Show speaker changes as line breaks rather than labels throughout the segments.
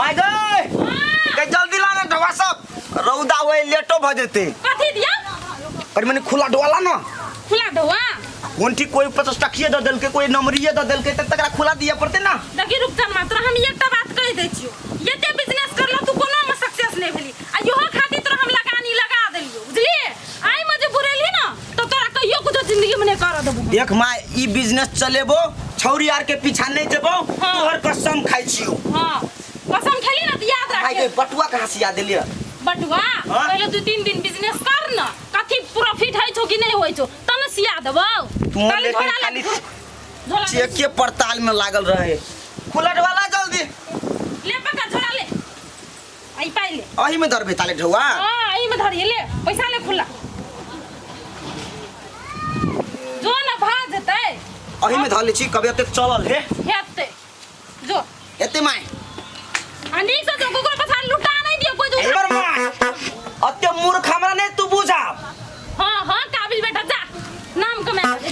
माय गए गई जल्दी ला ना ढोआ सब रौदा होए लेटो भ जेते।
कथी दिया?
पर मने खुला ढोआ ला ना।
खुला ढोआ?
कोन ठीक कोई 50 टकिए द देलके कोई नमरिए द देलके त तकरा खुला दिया पड़ते ना।
देखी रुपचन मात्र हम एकटा बात कहि दै छियो, एते बिजनेस करलो तू कोनो में सक्सेस नहीं भेली आ इहो खातिर तोरा हम लगानी लगा देलियो, बुझलिए? आइ में जे बुरेली ना तो तोरा कहियो कुछो जिंदगी में नहीं कर देबो।
देख माँ ई बिजनेस चलेबो छौरी आर के पीछा नहीं जेबो।
हाँ।
तोहर कसम खाइ छियो।
हां कसम खेली ना तो याद
भाई
राख।
के बटुआ कहाँ से याद देलिए?
बटुआ?
हाँ?
पहले 2-3 दिन बिजनेस कर ना, कथी प्रॉफिट होइ छौ कि नहीं होइ छौ तब न सिया देबौ।
तू
खाली
लेकिन
झोला ले,
खाली
झोला ले।
चेके पड़ताल में लागल रहे। खुलट वाला जल्दी
ले पकड़ झोला ले, आई पाई ले।
अही में धरबे ताले ढौआ?
हां अही में धरिए, ले पैसा ले खुला जो ना भाग जेतै।
अही में धर ले छी कभी एते चलल हे
हेतै जो
एते my.
आ नीक से जो कुकुर पछाड़ लुटा नहीं दियो कोई
ए
दूसरा।
बर my अते मूर्ख हमरा नहीं तू बुझा।
हां हां काबिल बेटा जा नाम कमा ले।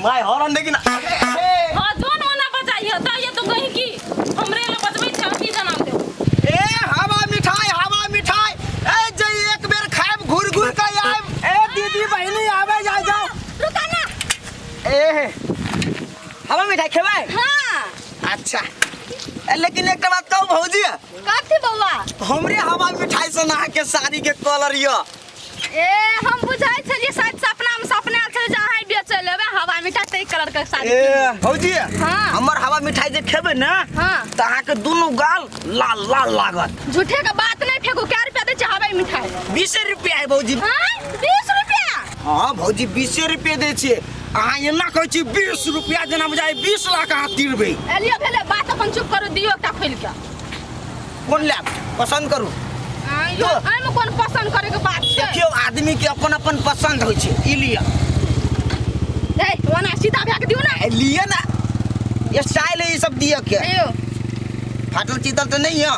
My horn देखी ना।
हां जोन ओना बजाइयो त ये तो कहीं की हमरे ल बजबै छै की जना देऊ।
ए हवा मिठाई हवा मिठाई ए जे एक बेर खाएब घुर घुर के आएब। ए दीदी बहिनी आवे जाय जाओ।
रुका ना।
ए हवा मिठाई खेबै?
हां।
अच्छा ए, लेकिन एक बात कहू भौजी?
कथी बौआ?
हमरे हवा मिठाई से अहाँ के साड़ी के कलर य।
ए हम बुझाइ छलियै शायद सपना में सपना आयल छलै जे अहाँ बेचै लेबै हवा मिठाई तै कलर के साड़ी।
ए भौजी
हाँ।
हमर हवा मिठाई जे खेबै ना
हाँ।
त अहाँ के दुनू गाल लाल लाल लागत।
झूठे के बात नहीं फेंकू, कै रुपया दै छै हवाई मिठाई?
20 रुपया है भौजी।
हाँ 20 रुपया?
हाँ भौजी 20 रुपये दै छियै। अहाँ एना कहै छी 20 रुपया जेना बुझाइ 20 लाख अहाँ तीरबै।
एलियो भेलै बात अपन चुप करू, दियौ एकटा खोलि के।
कोन लेब पसंद करू?
आँ, यो, एहिमे कोन पसंद करे के बात छै?
देखियौ आदमी के अपन अपन पसंद होइ छै। ई लिअ।
ए ओना सीधा भए के दियौ ना।
ए, लिअ ना, ये स्टाइल है ई सब दिअ के।
एयो।
फाटल चीतल तऽ नहीं यऽ?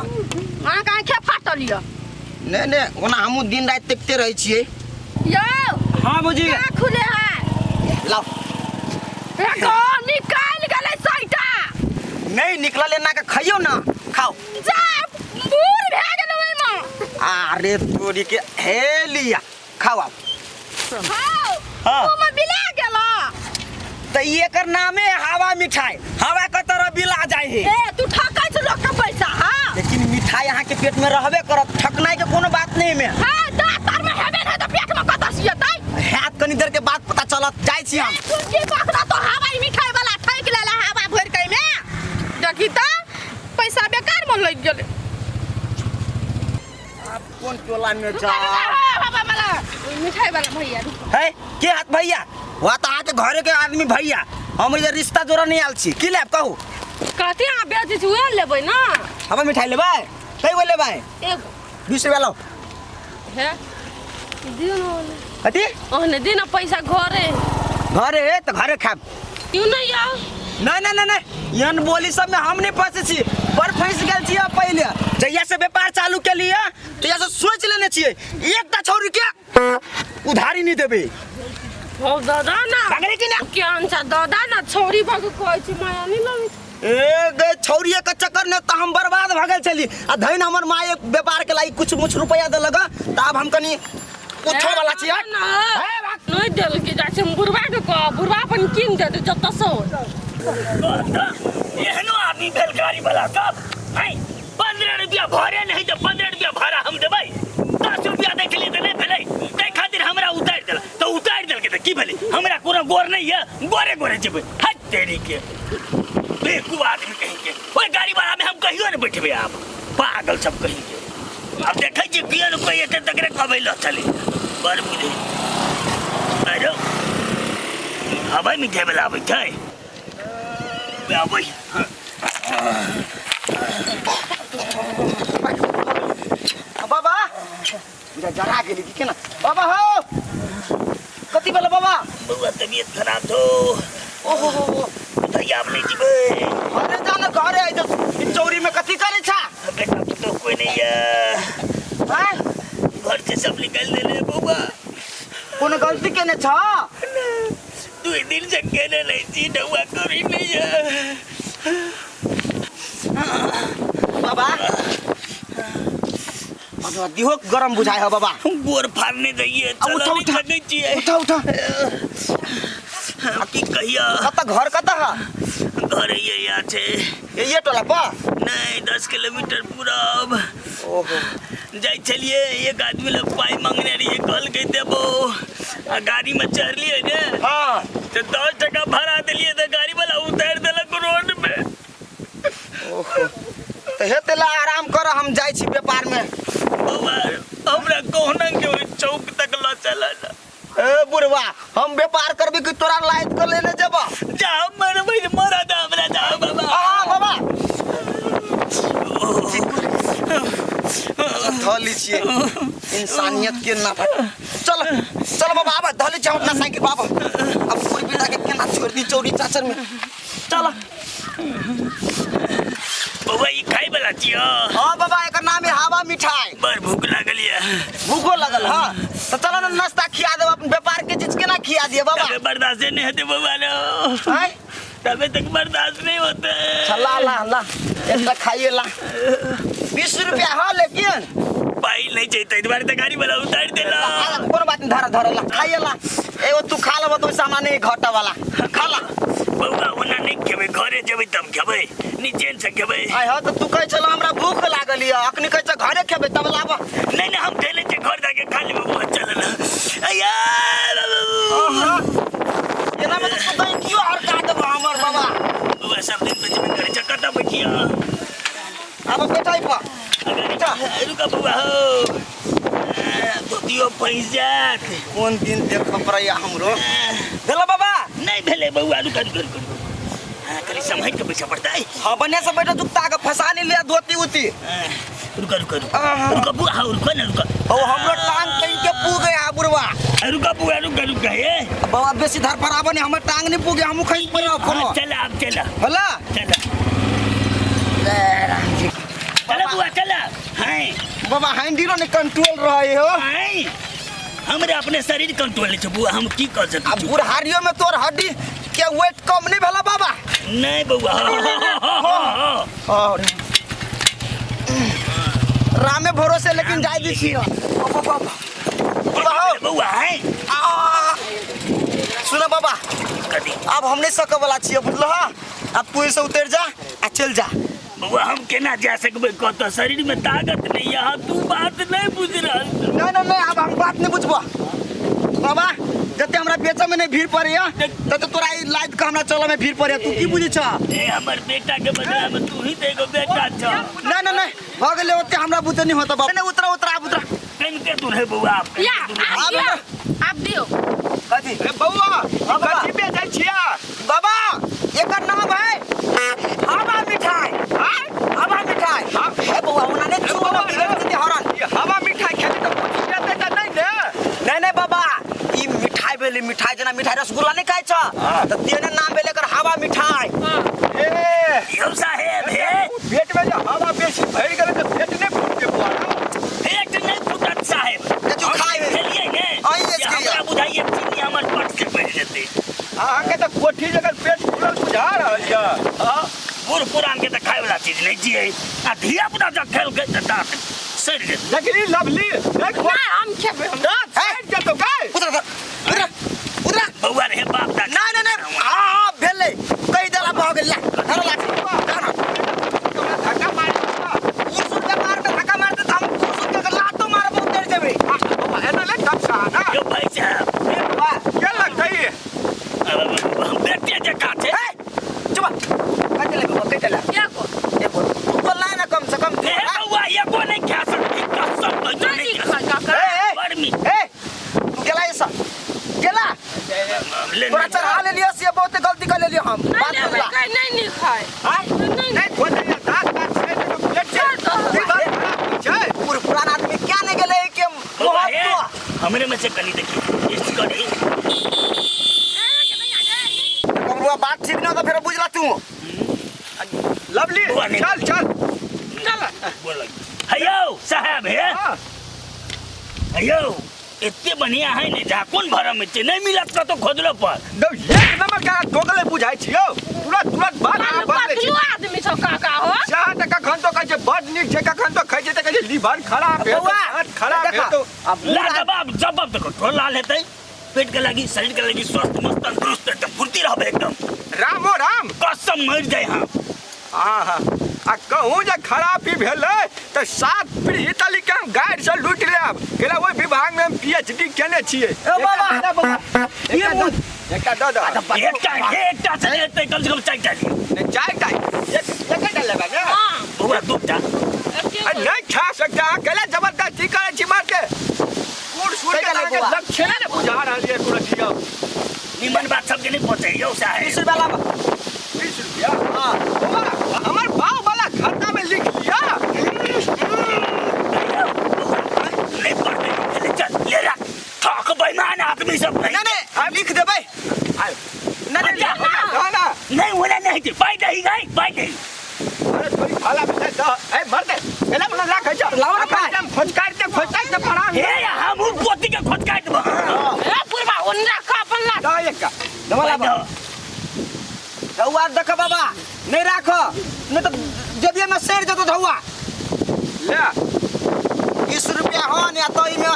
अहाँके आँखे फाटल यऽ।
नहीं नहीं ओना हमहूँ दिन राति देखते रहै छियै।
यौ।
हाँ भौजी।
कहाँ खुले है?
लाओ।
रखो, निकाल गेलै सैटा।
नहीं निकलल एना के खइयौ ना, खाओ।
जा, बूढ़ भए गेलै ओहिमे।
अरे तोरी के हे लिया, खाओ आप।
खाओ।
हाँ।
ओमे बिला गेला।
त ई एकर नामे है हवा मिठाई। हवा के तरह बिला जाय है।
ए तू ठकै छ लोक के पैसा, हां?
लेकिन मिठाई अहाँ के पेट में रहबे करत, ठकनाई के कोनो बात नहीं में।
हां, दांत तर में हेबे नै त पेट में कतऽ से जेतै?
हैत कनी देर के बाद पता चलत, जाय छी हम।
तू की कखनो तो हवाई मिठाई वाला ठकि लेला हवा भरि के में। देखी त पैसा बेकार मन लागि गेलै।
आप कोन टोला में जा?
हवा वाला मिठाई वाला भैया रुको।
है के हाथ भैया? वहाँ तो अहाँ के घरे के आदमी भैया, हम इधर रिश्ता जोड़ा नहीं आयल छी। की लेब कहू?
कथी अहाँ बेचै छी उएह लेबै ना?
हवा मिठाई लेबै? कै गो लेबै?
एगो।
20 रुपया लाओ।
हे दियौ न ओने।
कथी?
ओहने दियौ न पैसा घरे।
घरे है तो घरे खाब।
क्यों नहीं आओ?
नहीं नहीं नहीं नहीं, एहन बोली सब में हम नहीं फंसे छी, पर फंस गेल छी अब पहले। जहिया से व्यापार चालू के लिए तहिया से सोच लेने छियै एकटा छौरी के उधारी नहीं देबै।
हो दादा ना।
भागले कि ना?
केहन छ दादा ना, छौरी भग कहै छी माया नहीं लगै छै।
ए गे छौरिये के चक्कर ने त हम बर्बाद भ गेल छली आ धइन हमर माय एक व्यापार के लागि कुछ मुछ रुपया देलक त आब हम कनी उठे वाला छी। हट।
ना, नहीं देल के जाइ छै, हम बुढ़वा के कह, बुढ़वा अपन कीन देतै जतऽ से होय।
एहनो आदमी भेल गाड़ी वाला सब हैं 15 रुपया भरे नहीं तो 15 रुपया भाड़ा हम देबै। 10 रुपया दै छलियै तऽ नहि भेलै, ताहि खातिर हमरा उतारि देलक। तऽ उतारि देलकै तऽ की भेलै, हमरा कोनो गोर नहीं है, गोरे गोरे जेबै। हट तेरी के बेवकूफ आदमी कहीं के, ओहि गाड़ी वाला में हम कहियो नहीं बैठबै आब, पागल सब कहीं के। आब देखै छियै कियो ने कोइ एतै तकरे कहबै लऽ चली। बड़ बुझै अरे हवाई मिठाई वाला आबै छै, आबै।
बाबा बुझा जरा गेली की केना? बाबा हो कथी भेल बाबा?
बौआ तबियत खराब छौ।
ओहो हो हो।
भैया आब नहीं जीबै।
घरे जा ना, घरे आई तो चौरी में कथी करे छा?
बेटा पुतोह कोई नहीं है।
हैं?
घर से सब निकल देले बौआ।
कोनो गलती केने छ?
2 दिन से केने नहीं छी, डौआ करी नहीं है।
बाबा बाबा दिहो गरम बुझाय है बाबा।
गोर फाड़ने दैये।
आ, उठा, उठा।
थकै छियै।
उठा उठा।
की कहिया?
कतऽ घर कतऽ है?
घर ये या छै।
ये टोला पर?
नहीं, 10 किलोमीटर पूरब।
ओहो।
जाइ छलियै, एक आदमी लग पाइ मांगने रहियै, कहलकै देबो, आ गाड़ी में चढ़लियै ने।
हाँ।
तऽ 10 टका भाड़ा देलियै तऽ गाड़ी वाला उतारि देलक रोड में।
ओहो, तऽ हेतै ला आराम कर, हम जाइ छी व्यापार में।
बौआ, हमरा कहुना के ओहि चौक तक लऽ चलऽ ने।
ए बुढ़वा, हम व्यापार करबी कि तोरा लाइट के लेने जेबा?
जा मरबै तऽ मरऽ दे हमरा, जा बाबा।
हाँ बाबा, धऽ ली छियै इंसानियत के नाटक। चल चल बाबा, आब धऽ ली छियै हम अपना साइकिल। बाबा, अब पूरी बिना के केना छोड़ दी चौरी चाचर में? चल।
बौआ, ई खाय वाला छियौ?
हाँ बाबा, एकर नाम है हवा मिठाई।
बड़ भूख लागल यऽ।
भूखो लगल? हाँ, तो चलो ना, नाश्ता खिया देब। अपन व्यापार के चीज केना खिया दिए बाबा?
तबे बर्दाश्त नहीं हेतै बौआ रो।
आँय?
तबे तक बर्दाश्त नहीं होते।
अच्छा, ला ला ला, एकटा खाइए ला। 20 रुपया हाँ, लेकिन
पाइ नहीं छै, ताहि दुआरे तऽ गाड़ी वाला उतारि देलक।
आ, कोनो बात नहीं, धर धर, ला खाइए ला। एगो तू खा लेबो तो सामान नहीं घटा वाला, खा ला।
बौआ, ओना नहीं खेबै, घरे जेबै तब खेबै, निचेन से खेबै।
आय हाँ, तो तू कहै छल हमरा भूख लागल यऽ, अखनी कहै छ घरे खेबै, तब लाब।
नहीं नहीं, हम खेले छियै, घर जाके खा लेबै। बौआ, चल ना। अय्या।
एना में तो तू गैंकियो हरका देबो हमर बाबा।
बौआ, सब दिन बचबे करै छै। कतऽ बैठिया?
आब बैठै पर।
रुका रुका बौआ, हो धोतियो फँसि जायत।
कोन दिन देख पड़ैया हमरो। भेलो बाबा?
नहीं भेलै बौआ, रुका रुका रुका। हाँ, कनि सम्हारि के बैठऽ पड़तै।
हाँ, बढ़िया से बैठो, जुत्ता के फंसा नहीं लिया धोती उती।
हाँ, रुका रुका रुका।
आहा।
रुका बुआ, हाँ, रुका ना, रुका।
ओ हमरो टांग कहीं के पू गया बुढ़वा।
रुका बुआ, रुका रुका ये।
बाबा, बेसी धर पर आबो नहीं, हमर टांग नहीं पूगे, हमहू खसि पड़ब कोनो।
हाँ, चल आब, चल।
होला।
चल चल बुआ, चल। हाँ।
बाबा, हैंडीरो नहीं कंट्रोल रहे हो।
हाँ, हमरा अपने शरीर कंट्रोल नहीं छै बुआ, हम की कर सकै
आ
छी?
बुढ़ारियो में तोर हड्डी के वेट कम नहीं भेला बाबा?
नहीं बौआ।
और रामे भरोसे, लेकिन जाय दी छी। बुढ़वा हो।
बौआ है।
आ, सुनो बाबा।
कथी?
अब हम नहीं सके वाला छियै, बुझलह? अब तू से उतर जा आ चल जा।
बौआ, हम केना जा सकबै कतऽ? शरीर में ताकत नहीं है। तू बात नहीं बुझ रहल छौ।
नहीं नहीं नहीं, अब हम बात नहीं बुझबो बाबा। जते हमरा बेचे में नहीं भीड़ पड़ैया, तते तोरा ई लाद के हमरा चले में भीड़ पड़ैया। तू की बुझै छ?
ए, हमर बेटा के बदला में तू ही तऽ एगो बेटा छ।
नहीं नहीं नहीं, भऽ गेलै ओते, हमरा बुते नहीं होता बाबा। नहीं, उतरा उतरा, आब उतरा।
कनिके दूर है बौआ, आब
या।
कनिके दूर है।
आब दियौ, आब दियौ।
कथी?
ए बौआ।
हाँ, बाबा।
कथी बेचै छियै?
बाबा, एकर नाम है हवा मिठाई। हवा मिठाई। ए बौआ, ओना नहीं छुओ ना, बिगड़ जेतै हरन।
ई हवा मिठाई खेतै तऽ कुछ देतै तऽ नहि ने?
नहीं नहीं बाबा, ई मिठाई भेलै, मिठाई। जेना मिठाई रसगुल्ला नहीं खाइ छ, तऽ तेने नाम भेलै एकर हवा मिठाई।
ए।
यौ साहेब, हे।
पेट में जे हवा बेसी भरि गेलै तऽ पेट नहि फूटतै बौआ?
पेट नहीं फूटत साहेब।
देखियौ,
हम
खाइ है।
खेलियै ने
आइ
जे
एसके
हमरा बुझाइए चीनी हमर पट से पड़ि जेतै।
अहाँके तऽ कोठी जकर पेट फूलल बुझा रहल यऽ।
हाँ, बूढ़ पुरान के तऽ खाय वाला चीज नहीं छियै, आ धिया पुता जब खेलकै तऽ दाँत सड़ि जेतै।
लेकिन ई लवली नहि खो।
नहि, हम खेबै हम।
दाँत सड़ि जेतौ गै।
उतरा उतरा उतरा।
बौआ रे, बाप दा।
नहीं नहीं नहीं, हाँ हाँ, भेलै, कहि देला, भऽ गेल। ला धर लाठी, धर।
हमरा धक्का मारि देलक।
कुर्सुर व्यापार में धक्का मारते तऽ हम कुर्सुर के लातो मारब, उतर जेबै।
बौआ, एना नहि धक्का ना।
यौ भाई साहब।
ए बाबा।
के लगतै ई?
हम बेटे जकाँ छै।
हे, चुप, कते ले बाबा, कते ले?
एगो।
एगो तू तो ला ना कम से कम।
हे बौआ, एगो नहीं खा सकती, कसम कहै छियौ,
नहि
नहीं
नीक
खा
है काका।
ए, ए।
बड़ मीठ।
ए, तू गेला ऐसा गेला?
ले।
तोरा चढ़ा लेलियो से बहुत गलती कर लेलियो हम।
नहि
बात
लेबै।
बुझला?
कहै नहि नीक है।
आय?
नहि।
नहि खोजैया, दाँत ताँत सड़ि जेतौ, पेट
छोड़ दो।
ई बात खराब होइ छै।
पूर पुरान आदमी क्या नहीं गेले के
बौआ, हे,
महत्व।
हमरे में से कनी देखी टेस्ट करी।
कमरुआ, बात ठीक ना तो फिर बुझला तू।
लवली।
बौआ, नहीं।
चल चल।
चल।
बोल। हेयौ साहब, हे।
हाँ।
हेयौ। एते बढ़िया है ने जा कोन भरम छै नहीं मिलत कतो खोजलो पर।
दौ एक नंबर का दोगले बुझाइ छियौ, तुरंत तुरंत बात अहाँ बदलै छी।
बदलू आदमी छौ काका हो।
चाह तऽ कखन तो कहै छै बड नीक छै, कखन तो खाइ छै तऽ कहै छै लीवर खराब हेतौ,
बौआ,
हाथ खराब
देखा,
हेतौ।
आ
ला जवाब जवाब देखो ठोर लाल हेतै, पेट के लागी शरीर के लागी स्वस्थ मस्त तंदुरुस्त एकदम फुर्ती रहबे एकदम।
रामो राम
कसम मर जाय। हां
आहा, आ कहूँ जे खराबी भेलै तऽ 7 पीढ़ी तलिक के हम गाड़ि से लूटि लेब। केला ओहि विभाग में हम पीएचडी केने छियै।
ए बाबा,
बाबा,
ये
एकटा दऽ दऽ।
एकटा एकटा से हेतै कम से कम 4टा लिअ।
नहि, 4टा एकटा लेबै ने।
हां
बौआ 2टा।
आ नहि खा सकता, अहाँ केला जबरदस्ती करै छी मारके। बूढ़ सूढ़ के
कैटा
अहाँके
लेबै बौआ?
लक्षणे ने बुझा रहल यऽ तुरंत यौ।
निमन बात सबके नहीं पहुंचैयौ साहेब।
20 रुपया लाबा।
20 रुपया?
हाँ।
बौआ, हमर बाप वाला खाता में लिख लिया।
नहीं पड़ते, ले चल, ले रख। ठक बेईमान आदमी सब नहीं।
नहीं नहीं, लिख देबै। नहीं नहीं,
अच्छा।
ना ना।
नहीं होना नहीं थी, पाई नहीं गई, पाई नहीं।
अरे थोड़ी खाला में दे, ए मर दे। एला मला राख जा।
लाओ ना पाई।
एकदम खोजकाट दे, खोजकाट दे पड़ा।
हे हम उ पोती के खोजकाट देब।
ए पुरबा ओन राख अपन ला।
दा एक का।
दवा लाबा। धौआ देख बाबा, नहीं राख, नहीं तो जबिया में सड़ जतो धौआ।
ले।
20 रुपया हन या तो इमे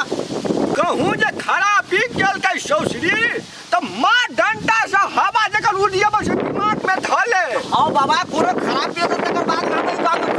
कहूँ जे खराबी केलकै सौसरी तऽ माँ डंटा से हवा जकर उड़िए बस दिमाग में धले।
हाँ बाबा, पूरा खराब पिए तो तकर बाद हम ई गांव में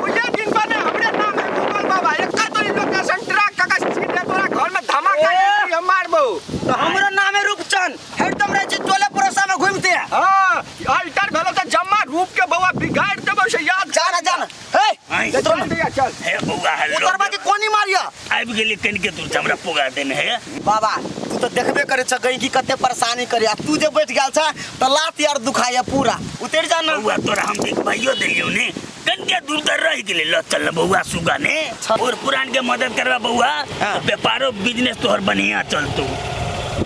उहे दिन पर ने हमरे नाम है गोपाल बाबा। एकर तोरी लोकेशन ट्रैक कका सीधे तोरा घर में धमाका
ए!
दे हम मारबो।
तो हमरो नाम है रूपचंद, हरदम रहे छी टोले पड़ोसा में घूमते हैं।
हाँ, अल्टर भेलो तऽ जम्मा रूप के बौआ बिगाड़ देबो से याद।
जा ना जा ना। हे,
आइ।
उतरो ना।
चल भैया, चल।
हे बौआ, हेलो।
उतरबा के कोनी मारिया?
आबि गेली कनिके दूर से हमरा पुगा देने है।
बाबा, तू तो देखबे करे छ गई की कते परेशानी करे, आ तू जे बैठ गेल छ त लात यार दुखाया पूरा। उतर जा ना।
बौआ तोरा हम एक भाइयो देलियौ ने, कनिके दूर त रहि गेलै। ल चल बौआ सुगा ने, और पुरान के मदद करबा बौआ,
हाँ।
व्यापारो बिजनेस तोहर बढ़िया चलतौ।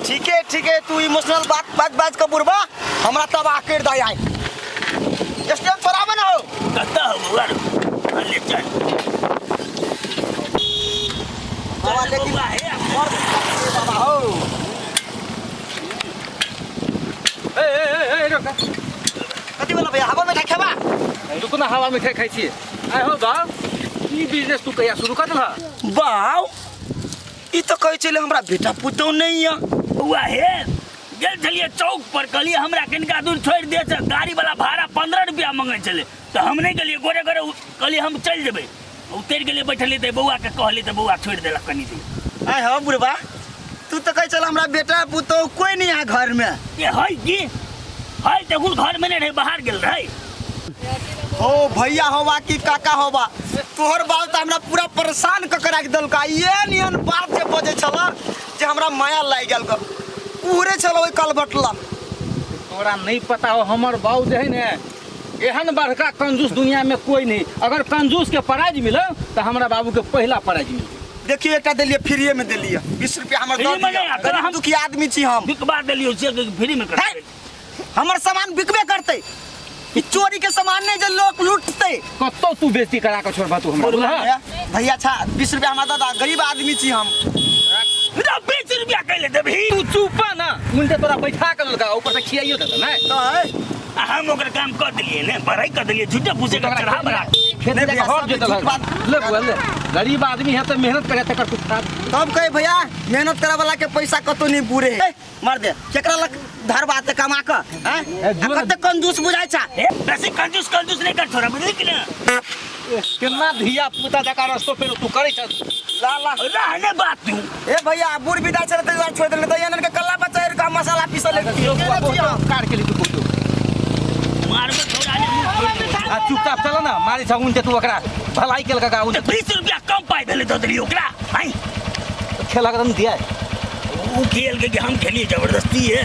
ठीक है ठीक है, तू इमोशनल बात बात बात के बुढ़बा हमरा तबाह कर दे आइ। स्टेशन छोड़ाबे ना हो।
कतऽ हो बौआ? हाँ, ले चल।
बाबा, लेकिन
बौआ, हे।
बाबा हो।
ए ए ए ए रुक।
कथी बोला भैया, हवा मिठाई खेबा?
रुक ना, हवा मिठाई खाइ छी। आइ हो बाप, ई बिजनेस तू कहिया शुरू कर देलह?
बाव, ई तो कहै छलै हमरा बेटा पुतहु नहीं है।
बौआ हे, गेल छलियै चौक पर, कहलियै हमरा कनिका दूर छोड़ि दे छै, गाड़ी वाला भाड़ा 15 रुपया मंगै छलै, तऽ हम नहि गेलियै, गोरे गोरे कहलियै हम चलि जेबै, उतरि गेलियै, बैठलियै तऽ बौआ के कहलियै तऽ बौआ छोड़ि देलक कनि दूर।
आइ हो बुढ़बा, तू तो कहै छल हमरा बेटा पुतहु कोई नहीं है घर में।
ए है की है, तखन घर में नहीं रहे, बाहर गेल रहे।
हो भैया होबा कि काका होबा, तोहर बाप तऽ हमरा पूरा परेशान कऽ के राखि देलका। ये नियन बात जे बजै छल जे हमरा माया लागि गेल, पूरे छल ओहि कलबटला।
तोरा नहीं पता हो, हमर बाऊ जे है ने एहन बड़का कंजूस दुनिया में कोई नहीं। अगर कंजूस के प्राइज मिले तो हमरा बाबू के पहला प्राइज मिले।
देखियो एकटा देलिए फ्रीए में देलिए 20 रुपया हमर
फ्री
दऽ
में
दिअ।
नहि, तोरा
गरीब
हम
दुखी आदमी छी हम।
बिकबा देलियो से फ्री में कर।
है, हमर सामान बिकबे करतै, ई चोरी के सामान नहीं जे लोग लूटतै।
कतौ तू बेइज्जती करा के छोड़बा तू हमरा, बुझलह?
भैया अच्छा 20 रुपया हमरा दऽ दऽ, गरीब आदमी छी हम।
ना 20 रुपया कैले देबही?
तू चुप ना, उनटे तोरा बैठा के ललका ऊपर से खियाइयो देता नहीं।
तऽ है।
आ हम ओकर काम कर देलिए ने, बड़ाई कर देलिए, झूठे फूसे के चढ़ा बड़ा।
खेत
नहीं
जाके
भैया,
हर
सब
जोतल
झूठ
हल।
बात।
ले बुआ, ले। गरीब आदमी है तो मेहनत करे तकर कुछ खा।
तब कहे भैया मेहनत करे वाला के पैसा कतो नहीं पूरे है। मार दे केकरा लग धर बात कमा के, हैं?
ए,
आ कते कंजूस बुझाय छा।
ए, बेसी कंजूस कंजूस नहीं कर छोरा, बुझली कि ना?
केना धिया पुता जका रस्तो पे तू करै छ।
ला ला।
रहने बात तू।
ए भैया बूढ़ विदा छले त दुआर छोड़ देले त एनन के कल्ला बच्चा के मसाला पीसल ले।
जो बुआ बहुत उपकार के लिए तू बोलू।
मारबो छोरा ने मुंह फोड़ देबो।
आ चुपचाप चल ना, मारी छ उनटे तू ओकरा भलाई केलक का उन।
तऽ 20 रुपया कम पाइ भेलै दऽ देलियै ओकरा। आइ।
खेलक दम दिया।
उ खेल के कि हम खेलिए जबरदस्ती है।